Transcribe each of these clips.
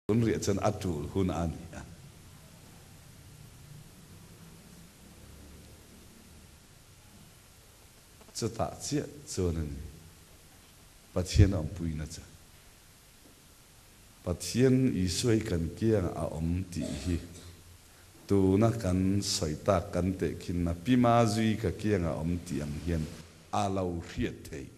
Tun riah chuan a tul hun a ni a. Chutah chiah chuan a ni Pathian awmpuina chu. Pathian Isua hi kan kiangah a awm tih hi tuna kan sawi tak kan tehkhinna Pi Mazui ka kiangah a awm tih ang hian a lo hriat theih.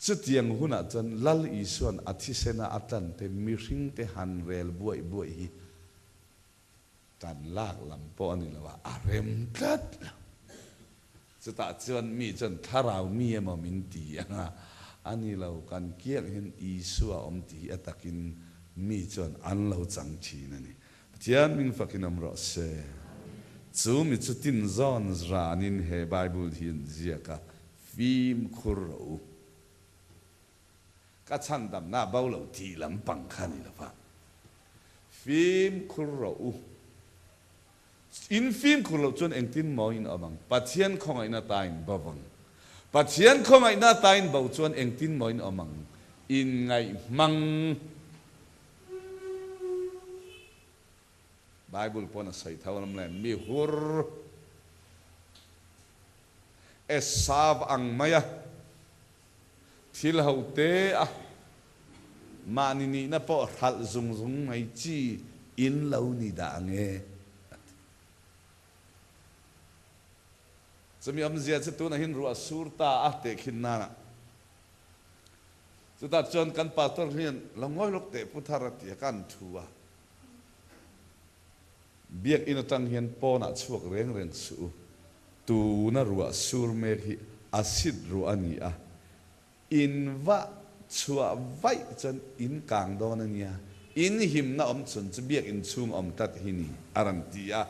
Chutiang hunah chuan Lal Isua'n a thisena a tlante mihringte han rel buaih buaih hi tan lak lam pawh a ni lo a, a rem tlat lo. Chutah chuan mi chuan thlarau mi emaw min ti ang a, a ni lo, kan kiang hian Isua a awm tih hi a takin mi chuan an lo chang thin a ni. Pathian min fakin awm rawh se. Chu mi chu tinzawn ranin he Bible hi an ziak a, Fimkhur rawh u. Ka chhandamna bo lo tih lampang kha ni lova. Fimkhur rawh u. In fimkhur loh chuan engtin maw in awm ang? Pathian khawngaihna ta in bo vang. Pathian khawngaihna ta in bo chuan engtin maw in awm ang? In ngaihmang. Bible pawn a sawi tho lam le, mi hur Esav ang maia thil ho te a mahni nihna pawh hralh zung zung mai chi in lo ni dah nge a ti. Chumi awmzia chu tunah hian ruah sur ta a tehkhin nana chutah chuan kan pastor hian lo ngawi lawk teh Pu Thar a ti a, kan thu a. Biakinn atang hian pawnah chhuak reng reng suh u. Tuna ruah sur mek hi acid ruah a ni a, in va chhuah vaih chuan in kang dawn a nia, in himna awm chhun chu biakinn chhung awm tlat hi ni, a rawn ti a.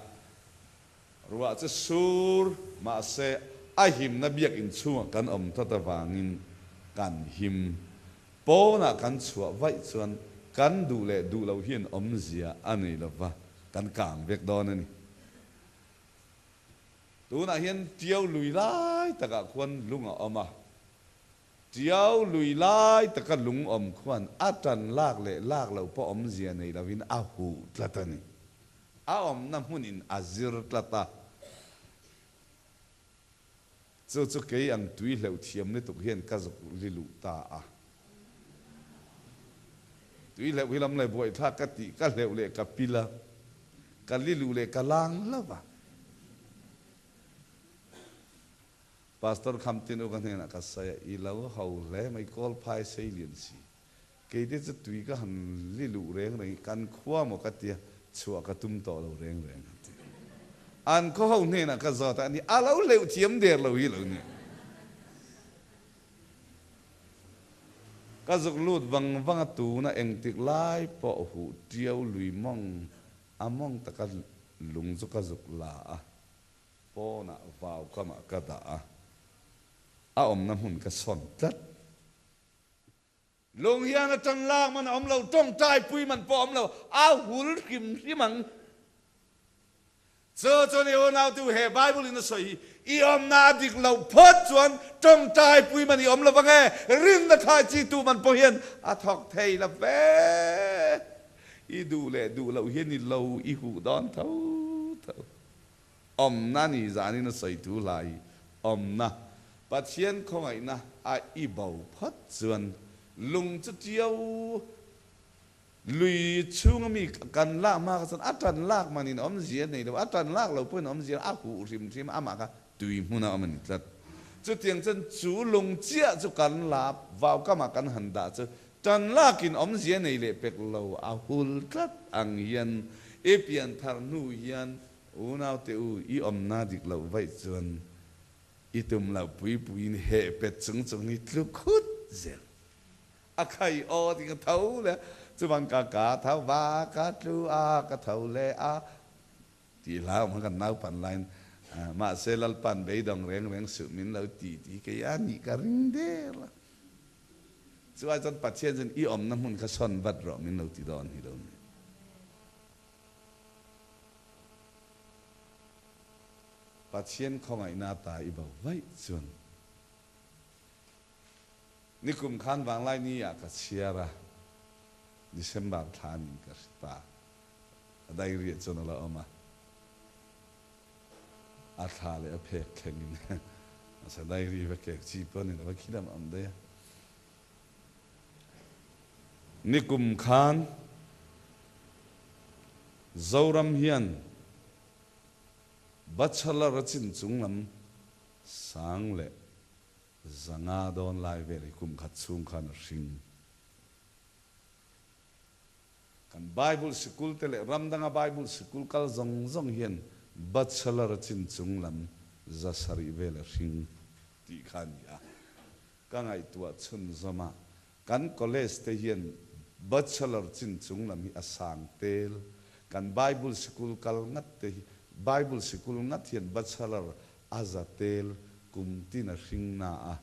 Ruah chu sur mahse a himna biakinn chhungah kan awm tlat avangin kan him. Pawnah kan chhuah vaih chuan kan duh leh duh loh hian awmzia a nei lova, kan kang vek dawn a ni. Tunah hian Tiau lui lai takah khuan lung a awm a, Tiau lui lai taka lung awm khuan a tan lak leh lak loh pawh awmzia nei lovin a huh tlat a ni. A awmna hmunin a zir tlat a. Chu chu kei ang tui hleuh thiam lutuk hian ka zuk li luh ta a. Tui hleuh hi lam leh buaithlak ka tih ka hleuh leh ka pil a, ka li luh leh ka lang lo va. Pastor Khamtin u ka hnenah ka sawi a, I lo ho hle mai, Kawlphai sei lian si. Kei te chu tui ka han li luh reng reng i kan khua maw ka tia chhuah ka tum tawh lo reng reng a ti. An khaw ho hnenah ka zawt a, ani a lo hleuh thiam der lo hi lo ni. Ka zuk lut vang vang a tuna engtik lai pawh huh tiau lui mawng a mawng taka lung chu ka zuk la a, pawnah vau kamah ka dah a, a awmna hmun ka sawn tlat. Lung hian a tan lak man a awm lo, tawngtai pui man pawh a awm lo, a hul hrim hrim ang. Chu chuan i unautu he Bible in a sawi hi, i awmna a dik loh phawt chuan tawngtai pui man i awm lo vang e, rinna thlai chi tu man pawh hian a thawk thei lo ve. I duh leh duh loh hian i lo i huh dawn tho tho. Awmna ni zanin a sawi thu hla hi awmna Pathian khawngaihna a i bo phawt chuan lung chu tiau lui chhunga mi kan lak hma kha chuan a tan lak manin awmzia a nei lo, a tan lak lo pawhin awmzia a huh hrim hrim amah kha tui hmun a awm a ni tlat. Chutiang chuan chu lung chiah chu kan la vaukamah kan han dah chu tan lakin awmzia nei leh pek lo a hul tlat ang hian i pianthar hnu hian Unaute u, i awmna dik loh vaih chuan i tum loh pui puiin heh pet chung chung hi tlu khut zel. A khai aw ti ka tho leh a, chuvan ka ka tho va, ka tlu a, ka tho leh a tih hla awm kha kan naupan laiin mahse Lalpa'n beidawng reng reng suh min lo ti tih hi kei a nih ka ring der a. Chuai chuan Pathian chuan i awmna hmun kha sawn vat rawh min lo ti dawn hi lo ni. Pathian khawngaihna ta i bo vaih chuan nikum khan vanglai ni ah ka chhiar a. December thla niin ka hre ta. A diary ah chuan a la awm a. A thla leh a phek thlengin a sa diary va kek chi pawh a ni lo va, khi lam a awm daih a. Nikum khan Zoram hian Bachelor a chin chung lam sang leh 500 dawn lai vel hi kum khat chhung khan a hring. Kan Bible sikul te leh ram danga Bible sikul kal zawng zawng hian Bachelor a chin chung lam 700 vel a hring tih kha a ni a. Ka ngaihtuah chhunzawm a, kan college te hian Bachelor chin chung lam hi a sang tel. Kan Bible sikul kal ngat te hi Bible sikul ngat hian Bachelor a za tel kum tin a hring na a,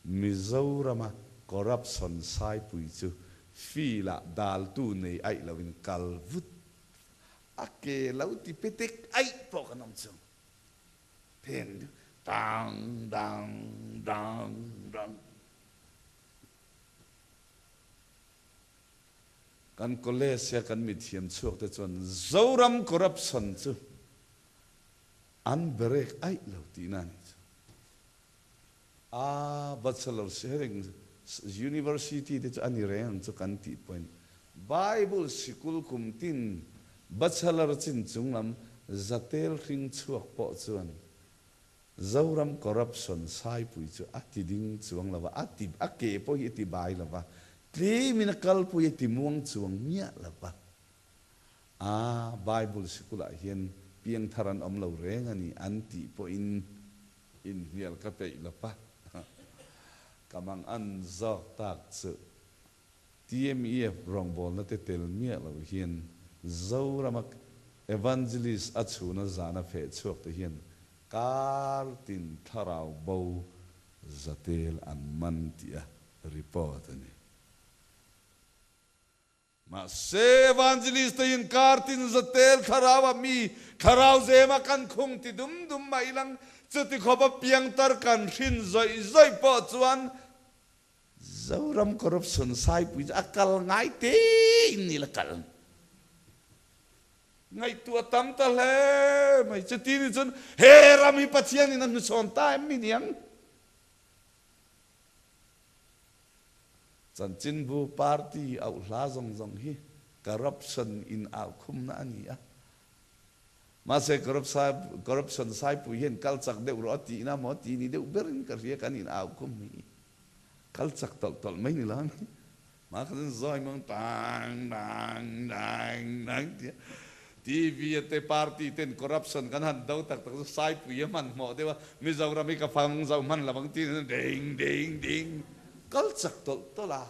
Mizorama corruption saipui chu feel ah daltu nei aih loin kal vut a ke lo ti petek aih pawh kan awm chu. Pheng dang dang dang dang. Kan college a kan mithiam chhuak te chuan Zoram corruption chu an berek aih lo tihna a nih chu. A bachelor hering university te chu a ni reng ang chu kan tih pawhin Bible sikul kum tin bachelor chin chung lam zatel hring chhuak pawh chuan Zoram corruption saipui chu a ti ding chuang lo va, a ti a ke pawh hi a ti bai lo va, tlemin a kalpui a ti muang chuang miah lo va. A Bible sikulah hian piangthar an awm lo reng a ni an tih pawhin Inhnial ka peih lo pa. Ka mang an zawk tak chu TMEF rawngbawlna te tel miah lo hian Zorama Evangelist a chhuna zana feh chhuak te hian kar tin thlarau bo zatel an man tih a report a ni. Mahse, Evangelist te inkar tin zatel thlarau a mi thlarau zema kan khung ti dum dum mai lang, chuti khawp a piangtar kan hrin zawih zawih pawh chuan Zoram corruption saipui chu a kal ngai te in ni la kal ngaihtuah tam ta hle mai. Chuti ni chuan he ram hi Pathian in a hnuchhawn ta em mi niang? Chanchinbu party auh hla zawng zawng hi corruption in au khumna a ni a. Mahse corruption saipui hian kal chak deuh rawh a tihna maw tih ni deuh berin ka hria kan in au khum hi. Kal chak tawlh tawlh mai ni lo a ni. Mah kha chuan zawi mang tang dang dang dang tia TV a te party ten corruption kan han do tak tak chu saipui a hmanhmawh deuh a, Mizoram hi ka fang zo hman lo ang tiin ding ding ding kal chak tawlh tawlh a.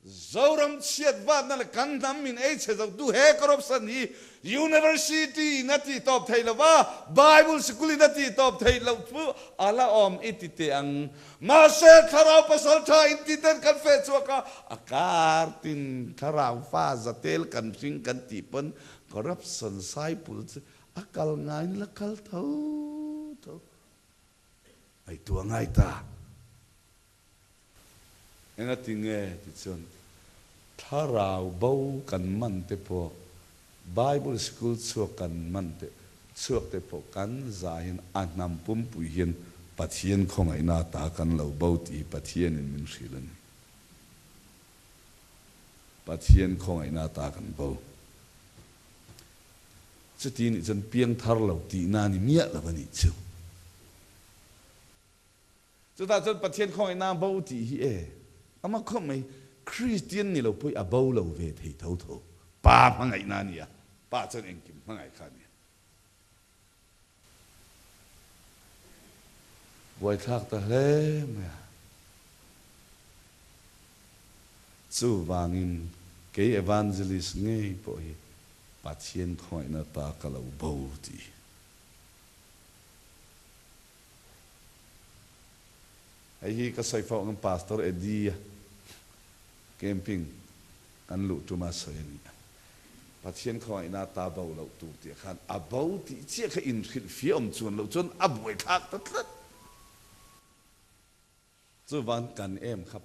Zoram chhiat vatna leh kan hnam min ei chhe zo tu he corruption hi University in a tih tawp thei lo va, Bible sikul in a tih tawp thei loh chu a la awm i ti teh ang. Mahse, thlarau pasal tha in ti ten kan feh chhuak a, a kar tin thlarau fa zatel kan hring kan tih pawn corruption saipul chu a kal ngaiin la kal tho tho. Ngaihtuah ngai ta. Engati nge ti chuan thlarau bo kan man te pawh Bible school chhuak kan man te chhuak te pawh kan za hian a hnam pumpui hian Pathian khawngaihna ta kan lo bo tih hi Pathianin min hrilh a ni. Pathian khawngaihna ta kan bo. Chuti nih chuan piangthar lo tihna ni miah lo a nih chu. Chutah chuan Pathian khawngaihna a bo tih hi e, ama khawp mai, Kristian ni lo pawh hi a bo lo ve thei tho tho. Pa hmangaihna a ni a, Pa chuan engkim hmangaih kha a ni a. Buaithlak ta hle mai a. Chuvangin kei evangelist ngei pawh hi Pathian khawngaihna ta ka lo bo tih hi. Hei hi ka sawi fo ang Pastor Eddie-a camping kan luh tuma sawi a ni a. Pathian khawngaihna ta bo loh tur tih khan a bo tih chiah kha inhrilhfiah awm chuan loh chuan a buaithlak ta tlat. Chuvan kan em kha.